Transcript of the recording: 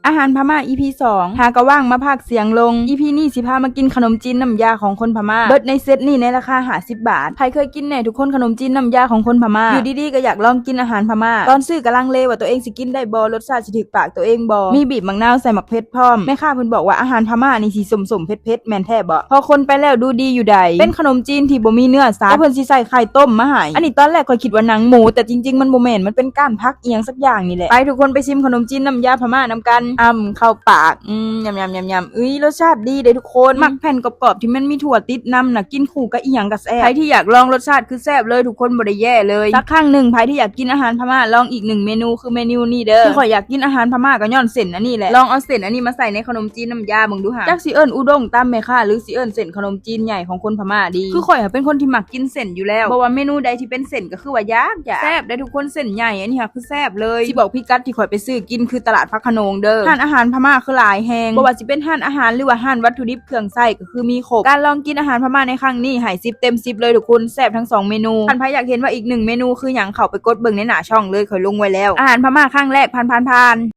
ອາຫານພະມ້າ ອີພີສອງ ຫາກະວ່າງມາພາກສຽງລົງ. ອີພີນີ້ຊິພາມາກິນຂະໜົມຈີນນ້ຳຢາຂອງຄົນພະມ້າ ເບິດໃນເຊັດນີ້ໃນລາຄາຫ້າສິບບາດ. ໃຜເຄີຍກິນແດ່ທຸກຄົນ ຂະໜົມຈີນນ້ຳຢາຂອງຄົນພະມ້າ? ຢູ່ດີໆກະຢາກລອງກິນອາຫານພະມ້າ. ຕອນຊື້ກະລັງເລວ່າໂຕເອງຊິກິນໄດ້ບໍ່ ລົດຊາດຊິຖືກປາກໂຕເອງບໍ່. ມີບີບໝາກນາວໃສ່ໝາກເຜັດພ້ອມ. ແມ່ຄ້າເພິ່ນບອກວ່າອາຫານພະມ້ານີ້ຊິສົ້ມໆເຜັດໆ ແມ່ນແທ້ບໍ່? ພໍຄົນໄປແລ້ວດູດີຢູ່ໃດ. ເປັນຂະໜົມຈີນທີ່ບໍ່ມີເນື້ອສັດ ແຕ່ເພິ່ນຊິໃສ່ໄຂ່ຕົ້ມມາໃຫ້. ອັນນີ້ຕອນແລກຂ້ອຍຄິດວ່າໜັງໝູ ແຕ່ຈິງໆມັນບໍ່ແມ່ນ ມັນເປັນກ້ານຜັກອີ່ຫຍັງສັກຢ່າງນີ້ແຫຼະ. ໄປທຸກຄົນໄປຊິມຂະໜົມຈີນນ້ຳຢາພະມ້ານຳກັນ. ອຳ ເຂົ້າປາກ ອືມ ຍຳໆໆໆ. ເອີຍ ລົດຊາດດີເດ້ທຸກຄົນ. ມັກແຜ່ນກອບໆທີ່ມັນມີຖົ່ວຕິດນຳນະ ກິນຄູ່ກັບອີ່ຫຍັງກະແຊບ. ໃຜທີ່ຢາກລອງລົດຊາດຄືແຊບເລີຍ ທຸກຄົນບໍ່ໄດ້ແຍ່ເລີຍ. ສັກຄັ້ງໜຶ່ງ ໃຜທີ່ຢາກກິນອາຫານພະມ້າ ລອງອີກໜຶ່ງເມນູ ຄືເມນູນີ້ເດີ. ທີ່ຂ້ອຍຢາກກິນອາຫານພະມ້າກະຍ້ອນເສັ້ນອັນນີ້ແຫຼະ. ລອງເອົາເສັ້ນອັນນີ້ມາໃສ່ໃນຂະໜົມຈີນນ້ຳຢາເບິ່ງດູຫາ. ຈັກຊິເອີ້ນອຸດົງຕຳແມ່ຄ້າ ຫຼືຊິເອີ້ນເສັ້ນຂະໜົມຈີນໃຫຍ່ຂອງຄົນພະມ້າດີ. ຄືຂ້ອຍຫັ້ນເປັນຄົນທີ່ມັກກິນເສັ້ນຢູ່ແລ້ວ. ບໍ່ວ່າເມນູໃດທີ່ເປັນເສັ້ນກະຄືວ່າຢາກ ຢາກ. ແຊບເດ້ທຸກຄົນ ເສັ້ນໃຫຍ່ອັນນີ້ຫາຄືແຊບເລີຍ. ຊິບອກພິກັດທີ່ຂ້ອຍໄປຊື້ກິນຄືຕະຫຼາດພະຂະໂໜງເດີ. ຮ້ານອາຫານພະມ້າຄືຫຼາຍແຮງ. ບໍ່ວ່າຊິເປັນຮ້ານອາຫານ ຫຼືວ່າຮ້ານວັດຖຸດິບເຄື່ອງໃຊ້ກະຄືມີຄົບ. ການລອງກິນອາຫານພະມ້າໃນຄັ້ງນີ້ໃຫ້ສິບເຕັມສິບເລີຍທຸກຄົນ. ແຊບທັງສອງເມນູ. ຄັນໃຜຢາກເຫັນວ່າອີກໜຶ່ງເມນູຄືຫຍັງ ເຂົ້າໄປກົດເບິ່ງໃນໜ້າຊ່ອງເລີຍ ຂ້ອຍລົງໄວ້ແລ້ວ. ອາຫານພະມ້າຄັ້ງແລກ ຜ່ານໆໆ.